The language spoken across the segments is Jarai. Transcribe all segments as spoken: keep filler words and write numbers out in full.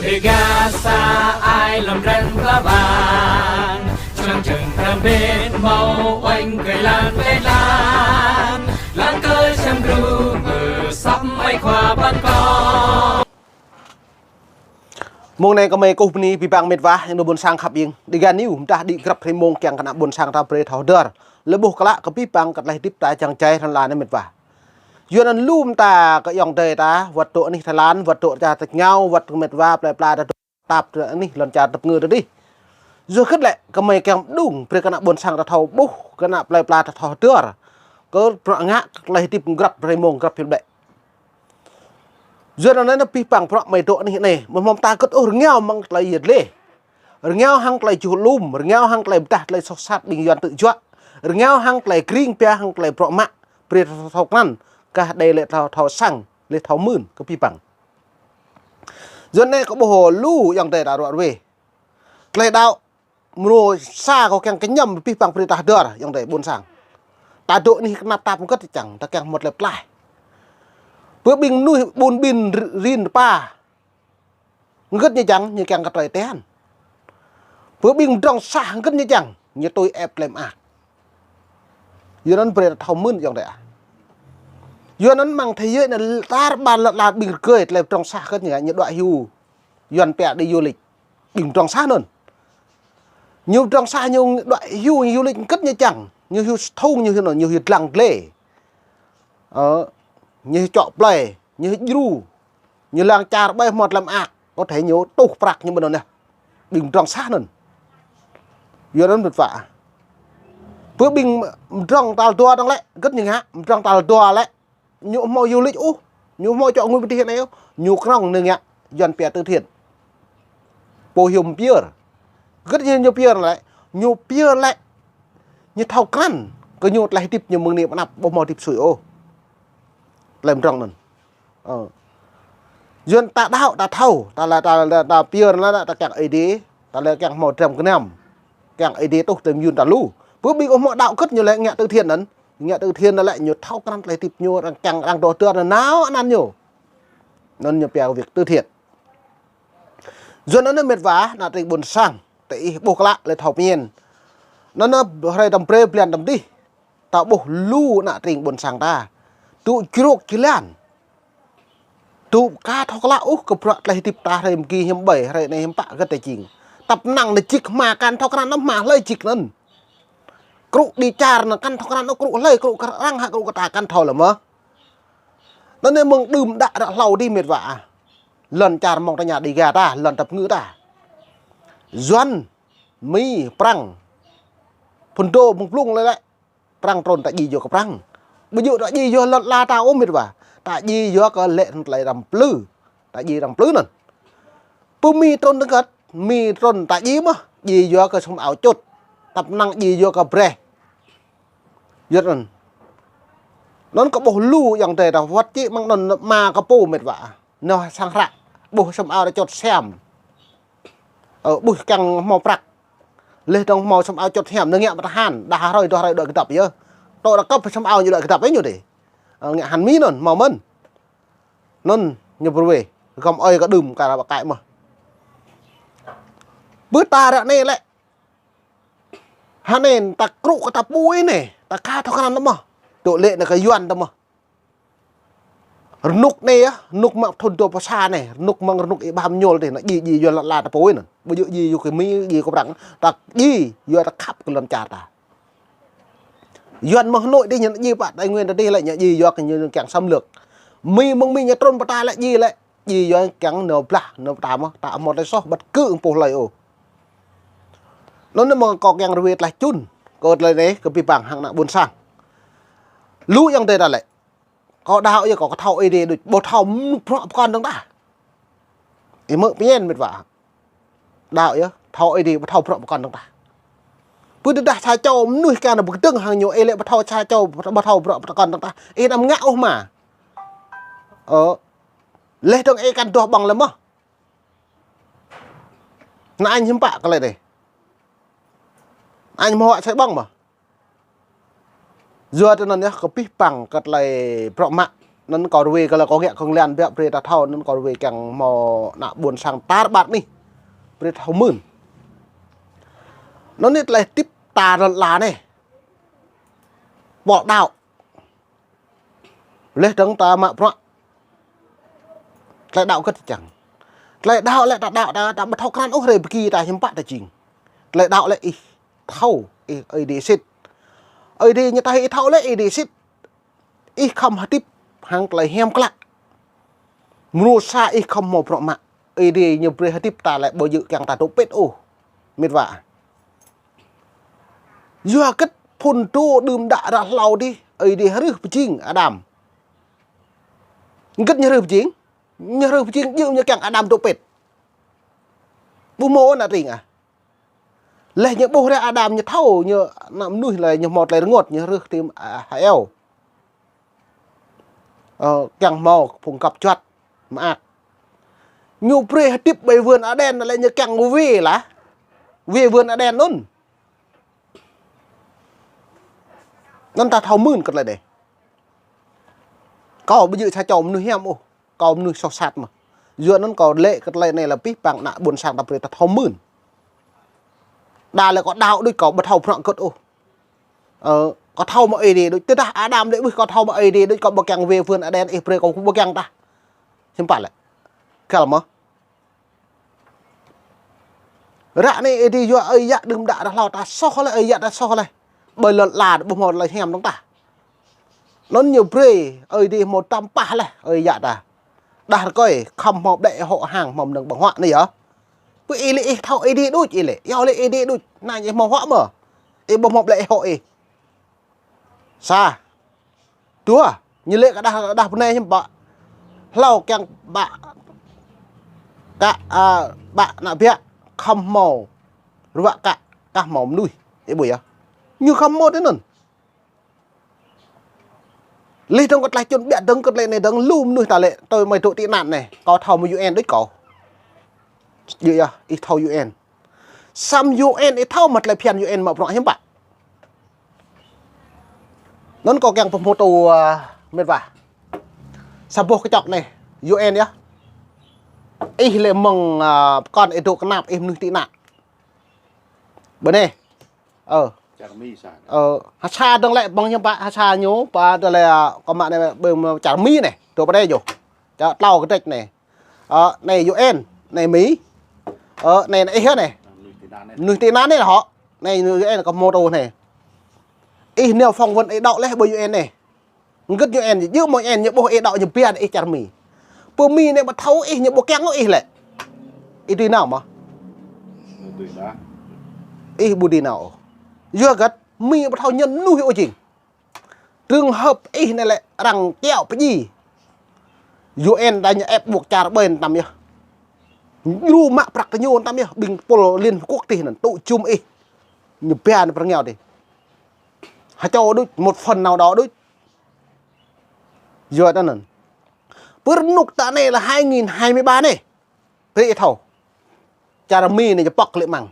Ƀing gah sa ai lŏm ren pla ƀang, čang čang răm ƀĕ mâo uănh kơ lăn lĕ lăn, lăn kơ čang gru mơ săp ai khua ƀăn kơ. Mông anai kơmơi kơkuh bơni abih bang met wa, yang dŏ ƀôn sang khăp ing. Dega News, mơdah đĭ grăp hrơi mông kiăng kơ ană ƀôn sang ta brơi thâo hơdơr. Lĕ ƀuh klă kơ abih bang kơ tơlơi hơdip ta čang jai hrơi anai met wa. Yua anŭn lu mơta kơ ayŏng adơi ta, wơ̆t dŏ anih Thái Lan, wơ̆t dŏ čar tač ngao, wơ̆t kơ met wa plơi pla ta dŏ tap tơ anih lŏn čar tơpơngư tơdih. Yua hơget lĕ, kơmơi kiăng pơđung, brơi kơ ană ƀôn sang ta thâo ƀuh, kơ ană plơi pla ta thâo hơdơr. Kơ bruă ngă, kơ tơlơi hơdip grăp hrơi mông grăp hil ƀĕ. Yua anŭn anai abih bang bruă mơi dŏ anih anai, mơ̆ mơ̆ng ta gơ̆t ôh rơngiao mơ̆ng tơlơi yet lĕ. Rơngiao hăng tơlơi juh lum, rơngiao hăng tơlơi pơdah tơlơi soh sat ƀing Yuan tơjuă. Rơngiao hăng tơlơi kring pia hăng tơlơi bruă mă, brơi thâo krăn, kah đei lĕ thâo, thâo sang, lĕ thâo mưn, kơ abih bang. Yua anai kơ ƀuh lu ayŏng adơi ta ruă ruê. Tơlơi đaŏ, mrô sa kơ kiăng kơñăm abih bang brơi ta hơdơr ayŏng adơi ƀôn sang. Ta dŏ anih kơnap tap gơ̆t čang, ta kiăng hmâo tơlơi pơklaih. Pơ ƀing mơnuih ƀun ƀin rin pa. Hơget ñu čang, ñu kiăng kơ trơi ten. Pơ ƀing mơdrŏng sah hơget ñu čang, ñu tui ĕp tơlơi mơak. Yua anŭn brơi ta thâo mưn ayŏng adơi ah. Yua anŭn mơ̆ng thế giới anai tar ƀar lŏn la ƀing rơgơi tơlơi mơdrŏng sah hơget ñu, ñu đuaĭ hyu Yuan pia đi du lịch. Ƀing mơdrŏng sah anŭn. Ñu mơdrŏng sah ñu đuaĭ hyu du lịch hơget ñu čang, ñu hyu thung, ñu hyu anŭn, ñu hyu dlăng glê. Ơ, ñu hyu čŏ plơi, ñu hyu djru. Ñu lăng čar ƀai hmâo tơlơi mơak, kơ thê ñu tuh prăk ñu ƀơi anŭn yơh. Ƀing mơdrŏng sah anŭn. Yua anŭn met wa. Pơ ƀing mơdrŏng tal dua dơ̆ng lĕ, hơget ñu ngă, mơdrŏng tal dua lĕ. Ñu hmâo du lịch ôh, ñu hmâo čŏ ngui pơdih anai ôh, ñu krŏng ñu ngă, Yuan pia từ thiện. Pô hiư̆m pơyơr. Hơget ñu, ñu pơyơr lĕ, ñu pơyơr lĕ, ñu thâo krăn, kơ ñu tơlơi hơdip ñu mơ̆ng anai pơ anăp ƀu hmâo hơdip sui ôh. Tơlơi mơdrŏng anŭn. Ơ. Yuan ta đaŏ, ta thâo, ta lĕ, ta lĕ, ta pơyơr lĕ, ta kiăng Ơi Adai, ta lĕ kiăng hmâo dram gơnam, kiăng Ơi Adai tuh tơlơi mơyun ta lu. Pơ ƀing ƀu hmâo đaŏ hơget ñu lĕ ngă từ thiện anŭn, ngă từ thiện lĕ ñu thâo krăn tơlơi hơdip ñu arăng kiăng arăng dŏ hơdơr nanao anăn ñu. Anŭn ñu pia việc từ thiện. Yuan anŭn met wa, ană tring ƀôn sang, tơ ih ƀuh klă lĕ thâo pơñen. Anŭn hrơi tơm brơi blan tơm dih. Ta ƀuh lu ană tring ƀôn sang ta. Tŭ jrôk jơlan. Tŭ ka thâo klă ôh kơ bruă tơlơi hơdip ta hrơi mơgi hiư̆m ƀai, hrơi anai hiư̆m pă hơget ta jing. Tăp năng anai jik hma kăn thâo krăn anŭn hma hlơi jik anŭn. Krŭ đi čar anŭn kăn thâo krăn anŭn krŭ hlơi, krŭ kơ arăng hă krŭ kơ ta kăn thâo lĕ mơ̆. Anŭn anai mơ̆ng đưm đă ră hlâo dih met wa ah. Lŏn čar mơ̆ng tơña Dega ta, lŏn tơpơngư ta. Yuan, Mi, Prăng. Phŭn dô mơ̆ng blung lĕ lĕ. Prăng trŭn ta djai yua kơ Prăng. Ƀu djơ̆ ta djai yua lŏn la ta ôh met wa. Ta djai yua kơ lĕ tơlơi răm plư. Ta djai răm plư anŭn. Pơ Mi trŭn tơngăt, Mi trŭn ta djai mơ̆. Djai yua kơ sum ao čut. Tăp năng djai yua kơ breh. Yua anŭn. Anŭn kơ ƀuh lu ayŏng adơi ta wơ̆t čih mơ̆ng anŭn ma kơ pô met wa. Nao sang hră. Ƀuh sum ao ta čut sem. Ơ, ƀuh kiăng hmâo prăk. Leh dơ̆ng hmâo sum ao čut hiam, nao ngă pơtơhan, đah hrơi, dua hrơi đuaĭ kơdŏp yơh. Tŏ rơkăp sum ao ñu đuaĭ kơdŏp yơh ñu dih. Ơ, ngă hăn Mi anŭn, hmâo mơ̆n. Anŭn, ñu pơruai, gơ̆m ơi kơ đưm, kar pơkai mơ̆n. Bơ ta ră anai lĕ. Hơnai, ta krŭ kơ ta pui anai, ta ka thâo krăn ta mơ̆n. Tŏ lĕ anai kơ Yuan ta mơ̆n. Rơnŭk anai yơh, rơnŭk mă thŭn dua pluh sa anai, rơnŭk mơ̆ng rơnŭk ih ƀam ñuôl dih, anai djai, djai yua lŏn la ta pui anŭn. Ƀu djơ̆ djai yua kơ Mi, djai kơ Prăng, ta djai yua ta khăp kơ lŏn čar ta. Yuan mơ̆ng Hà Nội dih ñu djai pă Tây Nguyên ta dih lĕ ñu djai yua kơ ñu kiăng xâm lược. Mi mơ̆ng Mi ñu trŭn pơ ta lĕ djai lĕ, djai yua kiăng nao blah, nao pơ ta mơ̆n, ta hmâo tơlơi soh, bất cứ pô hlơi ôh. Anŭn anai mơ̆ng kâo kiăng rơwĕ tlaih čun, kơ tơlơi anai, kơ abih bang hăng ană ƀôn sang. Lu ayŏng adơi ta lĕ. Kâo đaŏ yơh kâo, kâo thâo Ơi Adai đôč, ƀu thâo mơnuih bruă pơkŏn dơ̆ng tah. Ih mơ̆ pơñen met wa. Đaŏ yơh, thâo Ơi Adai ƀu thâo bruă pơkŏn dơ̆ng tah. Pơ tơdah sa čô mơnuih kiăng nao pơkơdơ̆ng hăng ñu, ih lĕ ƀu thâo sa čô, ƀu thâo bruă pơkŏn dơ̆ng tah. Ih anăm ngă ôh mă. Ơ. Leh dơ̆ng ih kăn dŏ ƀơ̆ng lĕ mơ̆n. Ană añ hiư̆m pă kơ lĕ dih. Añ hmâo huă sui ƀơ̆ng mơ̆n. Yua tơ anŭn yơh kơ abih bang kơ tơlơi bruă mă. Anŭn kâo ruai kơ lĕ kâo ngă kơ lĕ anŭn biă brơi ta thâo, anŭn kâo ruai kiăng hmâo ană ƀôn sang tar ƀar anih. Brơi thâo mơ̆n. Anŭn anai tơlơi hơdip ta lŏn ala anai. Pol đaŏ. Leh dơ̆ng ta mă bruă. Tơlơi đaŏ kơ tơčăng. Tơlơi đaŏ lĕ ta đaŏ ta, ta ƀu thâo krăn ôh rai pơgi ta hiư̆m pă ta jing. Tơlơi đaŏ lĕ ih thâo, ih Ơi Adai sĭt. Ơi Adai ñu taih ih thâo lĕ Ih Adai sĭt. Ih khŏm hơdip hăng tơlơi hiam klă. Mrô sa ih khŏm hmâo bruă mă. Ơi Adai ñu brơi hơdip ta lĕ ƀu djơ̆ kiăng ta dŏ pĭt ôh. Mĕt wa. Yua hơget phŭn dô đưm đă ră hlâo adih, Ơi Adai hrih pơjing Adam. Hơget ñu hrih pơjing? Ñu hrih pơjing djơ̆ ñu kiăng Adam dŏ pĭt. Ƀu hmâo ană tring ah. Leh ñu ƀuh rai Adam ñu thâo ñu ană mơnuih lĕ ñu hmâo tơlơi rơngot ñu hrih tim, a, Hêwa. Ơ, kiăng hmâo phung găp juăt mơak. Ñu brơi hơdip ƀơi vườn Êđen lĕ ñu kiăng wai lah. Wai vườn Êđen anŭn. Anŭn ta thâo mơ̆n kơ tơlơi anai. Kâo ƀu djơ̆ sa čô mơnuih hiam ôh. Kâo mơnuih soh sat mơ̆n. Yua anŭn kâo lĕ kơ tơlơi anai lĕ abih bang ană ƀôn sang ta brơi ta thâo mơ̆n. Đa lĕ kâo đaŏ đôč kâo ƀu thâo bruă hơget ôh. Ơ, kâo thâo mă Ơi Adai đôč. Tơdah Adam lĕ ƀuh kâo thâo mă Ơi Adai đôč kâo ƀu kiăng wai vườn Êđen ih brơi kâo ƀu kiăng tah. Hiư̆m pă lĕ. Găl mơ̆n. Ră anai Ơi Adai yua ơi yă đưm đă ră hlâo ta soh leh, ơi yă ta soh leh. Ƀơi lŏn ala ƀu hmâo tơlơi hiam dơ̆ng tah. Anŭn ñu brơi Ơi Adai hmâo tơm pah leh ơi yă ta. Đah rơkơi khŏm hmâo ƀlĕ hŏ hăng hmâo mơnơ̆ng ƀơ̆ng huă anai yơh. Pơ ih lĕ ih thâo Ơi Adai đôč ih lĕ. Yua lĕ Ơi Adai đôč. Anai ih hmâo huă mơ̆n. Ih ƀu hmâo ƀlĕ hŏ ih. Sa. Dua, ñu lĕ kơ đah, đah bơnai hiư̆m pă. Hlâo kiăng ƀă, kă, a, ƀă ană biă, khŏm hmâo, ruă kă, kah hmâo mơnuih. Ih ƀuh yơh. Ñu khŏm hmâo tui anŭn. Leh dơ̆ng kơ tơlơi čun biă dơ̆ng kơ tơlơi anai dơ̆ng lu mơnuih ta lĕ, tui mơi dŏ tị nạn anai. Kâo thâo mă U N đôč kâo. Djơ̆ yơh, ih thâo U N. Samơ̆ U N ih thâo mă tơlơi phiăn U N mă bruă hiư̆m pă. Anŭn kâo kiăng pơhmutu, a, mĕt wa. Sa boh kơčŏk anai, U N yơh. Ih lĕ mơ̆ng, a, pơkŏn ih dŏ kơnap ih mơnuih tị nạn. Ƀơi anai. Ơ. Čar Mi sa. Ơ, ha sa dơ̆ng lĕ mơ̆ng hiư̆m pă, ha sa ñu, pă tơlơi, a, kơ mă anai ƀơi čar Mi anai. Dŏ ƀơi anai yơh. Čar tlâo kơdrĕč anai. Ơ, anai U N, anai Mi. Ơ, anai, anai ih anai. Mơnuih tị nạn anai. Mơnuih tị nạn anai hŏ. Anai U N kơ mô tô anai. Ih nao phỏng vấn ih đaŏ leh ƀơi U N anai. Hơget U N, djơ̆ mơ̆ U N ñu ƀuh ih đaŏ ñu pia ih čar Mi. Pơ Mi anai ƀu thâo ih ñu ƀu kiăng ôh ih lĕ. Ih dưi nao mơ̆? Ih ƀu dưi nao ôh. Yua hơget, Mi ƀu thâo ñăn mơnuih ôh jing. Trường hợp ih anai lĕ arăng kiaŏ pơdjai. U N đa ñu ĕp ƀuh čar ƀơi anŭn tăm yơh. Lu mă prăk tơ ñu tăm yơh, ƀing pôl Liên Hợp Quốc tih anŭn, tŭ jum ih. Ñu pia anŭn pơrơngiao tih. Ha čô đôč, một phần nào đó đôč. Yua anŭn. Pơ rơnŭk ta anai lĕ hai nghìn hai mươi ba anai. Brơi ih thâo. Čar Mi anai ñu pŏk lĕ mơ̆ng.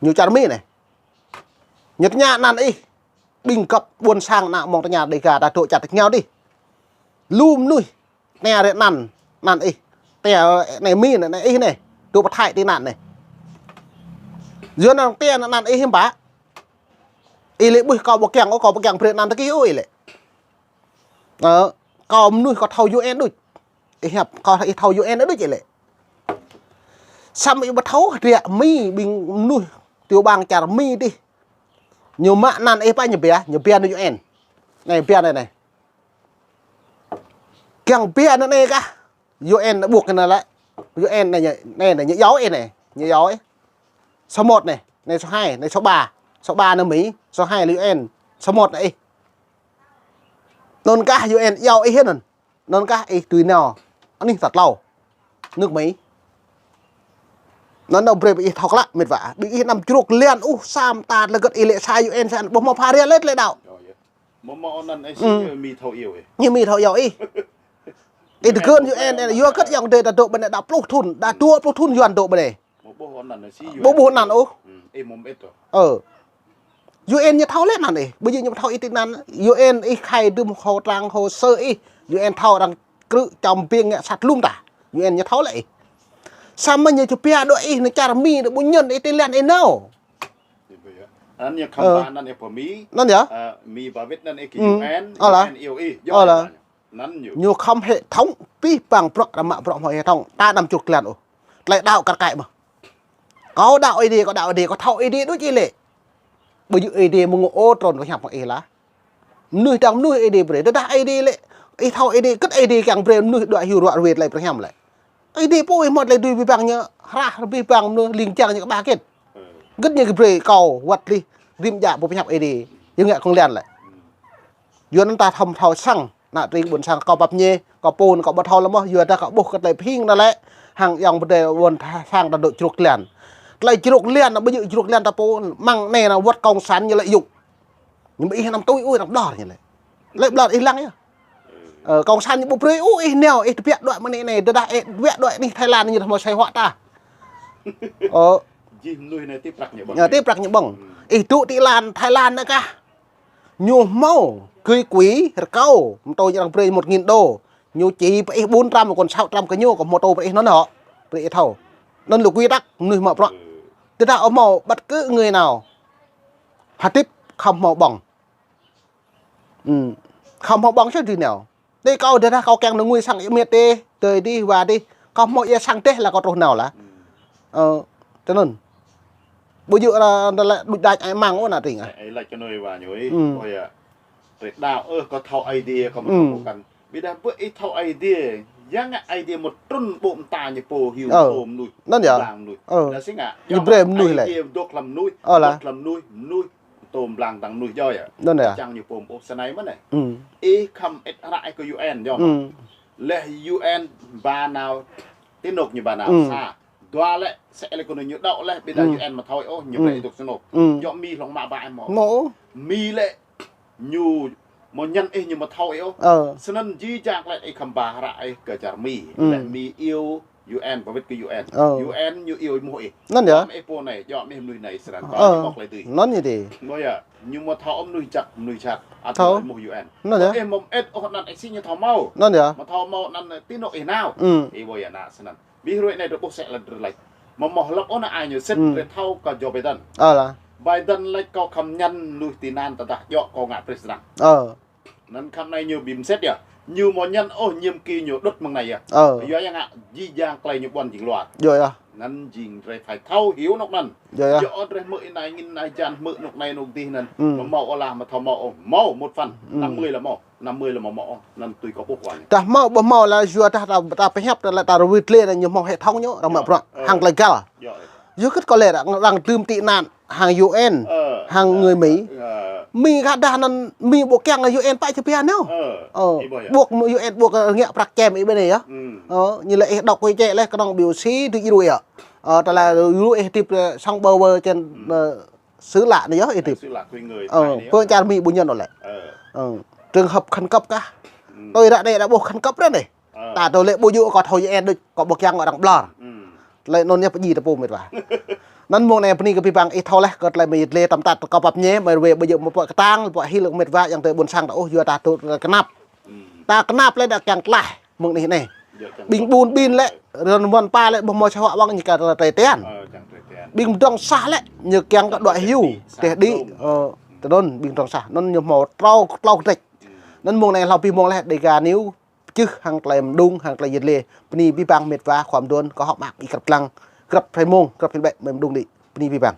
Ñu čar Mi anai. Ñu tơña anăn ih. Ƀing găp ƀuôn sang ană mơ̆ng tơña Đêga ta dŏ čar tơngiao dih. Lu mơnuih. Tơña rĕ anăn, anăn ih. Tơña anai Mi anai, anai ih anai. Dŏ pơ Thái tị nạn anai. Yua anŭn tơña anăn ih hiư̆m pă. Ih lĕ ƀuh kâo ƀu kiăng, ôh kâo ƀu kiăng brơi anăn tơ kih ôh ih lĕ. Ơ, kâo mơnuih kâo thâo U N đôč. Ih hiăp, kâo ih thâo U N đôč ih lĕ. Samơ̆ ih ƀu thâo hơdră Mi ƀing mơnuih tiểu bang čar Mi dih. Ñu mă anăn ih pă ñu pia, ñu pia anŭn U N. Anai pia anai anai. Kiăng pia anŭn anai kah. U N ƀuh kơ anai lĕ. U N anai ñu, anai anai ñu iâu ih anai. Ñu iâu ih. Số một anai, anai số hai, anai số ba. Số ba anai Mi, số hai là U N. Số một anai ih. Anŭn kah U N iâu ih anŭn. Anŭn kah ih dưi nao. Anih ta tlâo. Nước Mỹ. Anŭn nao brơi ƀing ih thâo klă mĕt wa. Ƀing ih anăm čruk lian ôh samơ̆ ta lĕ hơget ih lĕ sa U N sa ƀuh mă pha ria lĕ tơlơi đaŏ. Mơ̆ mơ̆ anŭn ih si Mi thâo iâu ih. Ñu Mi thâo iâu ih. Ih tơgŭn U N, yua hơget yŏng dê ta dŏ ƀơi anai đa pluh thŭn, đa dua pluh thŭn Yuan dŏ ƀơi anai. Ƀu ƀuh anăn ôh. Ơ. U N ñu thâo lĕ anŭn ih. Ƀu djơ̆ ñu thâo ih tị nạn. U N ih khai dŭm khẩu trang hồ sơ ih. U N thâo arăng krư̆ čăm ƀing ngă sat lum ta. U N ñu thâo lĕ ih. Samơ̆ ñu čơpia đuaĭ ih nao čar Mi đuaĭ ƀu ñăn ih tị nạn ih nao. Anŭn ñu khăm ba anŭn ih pơ Mi. Anŭn yơh. Ơ, Mi ba wĭt anŭn ih kơ U N. Ơ lah. U N iâu ih. Ơ lah. Anŭn ñu. Ñu khăm hệ thống pih pang bruă, rơmă bruă hmâo hệ thống. Ta anăm čruk jơlan ôh. Tơlơi đaŏ kar kaĭ mơ̆. Kâo đaŏ Ơi Adai, kâo đaŏ Ơi Adai, kâo thâo Ơi Adai đôč ih lĕ. Ƀu djơ̆ Ơi Adai mơ̆ng ôh trŭn kơ hiăp hăng ih lah. Mơnuih dang mơnuih Ơi Adai brơi. Tơdah Ơi Adai lĕ, ih thâo Ơi Adai, kơ̆t Ơi Adai kiăng brơi mơnuih đuaĭ hyu ruă ruê tơlơi brơi hiam lĕ. Ơi Adai pô ih hmâo tơlơi dưi abih bang ñu, hrah abih bang mơnuih ling jang ñu kơƀah hơget. Hơget ñu kơ brơi kâo wơ̆t lih, rĭm djă pô pơhiăp Ơi Adai. Yua ngă kông lian lĕ. Yua anŭn ta thâo thâo săng. Ană tring ƀôn sang kâo pap ñe, kâo pô anŭn kâo ƀu thâo lơi mơ̆, yua dah kâo ƀuh kơ tơlơi pơhing anŭn lĕ, hăng ayŏng pơdai ƀôn tha-, sang ta dŏ čruk jơlan. Tơlơi čruk jơlan anŭn ƀu djơ̆ čruk jơlan ta pô, mơ̆ng anai anŭn wơ̆t kông sản ñu lĕ yŭk. Ñu ƀu ih anăm tui ôh, anăm ƀlŏr ñu lĕ. Lĕ ƀlŏr ih lăng yơh. Ơ, kông sản ñu ƀu brơi ôh ih nao, ih tơbiă đuaĭ mơ̆ng anai anai, tơdah ih tơbiă đuaĭ anih Thái Lan ñu thâo mơ̆ sai huă ta. Ơ. Jih mơnuih anai tĭ prăk ñu ƀơ̆ng. Ñu tĭ prăk ñu ƀơ̆ng. Ih dŏ tị nạn Thái Lan anŭn kah. Ñu hmâo gửi quỹ rơkâo, mơ̆ tui ñu arăng brơi một nghìn đô. Ñu čih pơ ih bốn trăm, kŏn sáu trăm kơ ñu, kơ hmâo tơ pơ ih anŭn hŏ. Brơi ih thâo. Anŭn lĕ quy tắc mơnuih mă bruă. Tơdah ôh hmâo bất cứ người nào hơdip khăm hmâo ƀơ̆ng. Ư. Khăm hmâo ƀơ̆ng sĭt dư nao. Tơ kâo tơdah kâo kiăng nao ngui sang ih mĕt tê, tơi dih, wa dih. Kâo hmâo ia sang teh lah kâo truh nao lah. Ơ, tui anŭn. Ƀu djơ̆ lah, lah đuč đač ai mang ôh ană tring ah. Ê, ê, lač kơ nui wa ñu ih, ôi ya. Tơlơi đaŏ, ơ, kâo thâo Ơi Adai, kâo mă thâo kăn. Ƀiădah ƀơi ih thâo Ơi Adai, yang ngă Ơi Adai mơ̆ trŭn ƀô̆ mơta ñu pô hyu pô mơnuih. Anŭn yơh. Blang mơnuih. Ơ. Dah si ngă. Ñu brơi mơnuih lĕ. Ơ lah. Dŏ hlăm mơnuih, mơnuih, tôm blang dang mơnuih djơ̆ yơh. Anŭn yơh. Čang ñu pôm ôh sơnai mơ̆n anai. Ih khăm ĕt hră ih kơ U N djơ̆ mơ̆. Leh U N ba nao, tơnŏk ñu ba nao sa. Dua lĕ, sĕ lĕ kơ ñu đaŏ leh, ƀiădah U N mă thâo ôh, ñu brơi ih dŏ sơnŏk. Djơ̆ Mi hlŏng mă ba em mơ̆. Mơ̆. Mi lĕ, ñu mơ̆ ñăn ih ñu mă thâo ôh. Ơ. Sơnăn jih jang lĕ ih khăm ba hră ih kơ čar Mi. Leh Mi iâu U N, ba wĭt kơ U N. Ơ. U N ñu iâu mơ̆ ih. Anŭn yơh. Djơ̆ mơ̆ ih pô anai, djơ̆ mơ̆ ih mơnuih anai, sơnăn ba ñu mơ̆ lĕ tui. Anŭn yơh tê. Ƀơi yơh, ñu mơ̆ thâo mơnuih jăk, mơnuih jhat. Ăt thâo. Mơ̆ U N. Anŭn yơh. Ih mơ̆ ĕt ôh anăn ih si ñu thâo mơ̆. Anŭn yơh. Mơ̆ thâo mơ̆ anăn tơnŏk ih nao. Ih ƀơi yơh ană sơnăn. Ƀiădah ruai anai dŏ ƀuh sĕ lĕ drơi lač. Mơ̆ mơ̆ hlăp ôh ană ai ñu sĭt drơi thâo kơ Joe Biden. Ơ lah. Biden lač kâo khăm ñăn mơnuih tị nạn tơdah djơ̆ kâo ngă president. Ơ. Anŭn khăm anai ñu ƀing sĕt yơh. Ñu mơ̆ ñăn ôh nhiệm kỳ ñu đŭt mơ̆ng anai yơh. Ơ. Yua yang ngă jih jang tơlơi ñu ƀuăn jing luar. Yơh yơh. Anŭn jing drơi phải thâo hyu anŏ anŭn. Yơh yơh. Yua drơi hmư̆ anai ngin anai jan hmư̆ anŏ anai anŏ dih anŭn. Mơ̆ hmâo ôh lah mơ̆ thâo hmâo ôh. Hmâo một phần. Năm mươi là hmâo. Năm mươi là hmâo hmâo ôh. Anŭn tui kâo ƀuh wa ñu. Dah hmâo ƀu hmâo lah yua dah ta, ta pơhiăp dah lĕ ta rơwit lĕ ñu hmâo hệ thống ñu, arăng mă bruă. Hăng tơlơi găl. Yua hơget kâo lĕ arăng, arăng tơm tị nạn hăng U N, hăng người Mỹ. Mi kah dah anŭn Mi ƀu kiăng U N pă čơpia nao. Ơ, ƀuh U N ƀuh ngă prăk čem ih ƀơi anai yơh. Ơ, ñu lĕ ih đŏk quy chế lĕ kơnơ̆ng ƀu si dư djru yơh. Ơ, tơlơi djru ih tip, ơ, song bơ wơ čen, ơ, xứ lạ anai yơh ih tip. Ơ, pơ čar Mi ƀu ñăn ôh lĕ. Ơ, trường hợp khẩn cấp kah. Tui ră anai dah ƀuh khẩn cấp ră anai. Ơ. Ta tơ lĕ ƀu djơ̆ kâo thâo U N đôč, kâo ƀu kiăng kâo arăng ƀlŏr. Tơlơi anŭn yơh pơjing ta pô mĕt wa. Anŭn mơ̆ng anai bơni kơ abih bang ih thâo leh kơ tơlơi mơit lĕ tăm tăt kơ pap ñe, mơ̆ ruai ƀu djơ̆ mơ̆ pơkơtang, pơhil mơ̆ mĕt wa yang tơ ƀôn sang ta ôh, yua ta tŭ kơnăp. Ta kơnăp lĕ dah kiăng tlaih mơ̆ng anih anai. Ƀing ƀun ƀin lĕ, rơ̆n wăn pa lĕ ƀu hmâo sa huă wăng ñu kơ tơlơi tren. Ƀing mơdrŏng sah lĕ, ñu kiăng kơ đuaĭ hyu, teh đĭ, ơ, tơdơi ƀing mơdrŏng sah. Anŭn ñu hmâo trâo, trâo kơdrĕč. Anŭn mơ̆ng anai hlâo abih mơ̆ng leh Dega News. Pơčeh hăng tơlơi mơđung, hăng tơlơi yit lĕ. Bơni abih bang mĕt wa khua mơduôn, kâo hơ̆k mơak ih krăp lăng, krăp hrơi mông, krăp hil ƀĕ, mơ̆ mơđung đĭ. Bơni abih bang.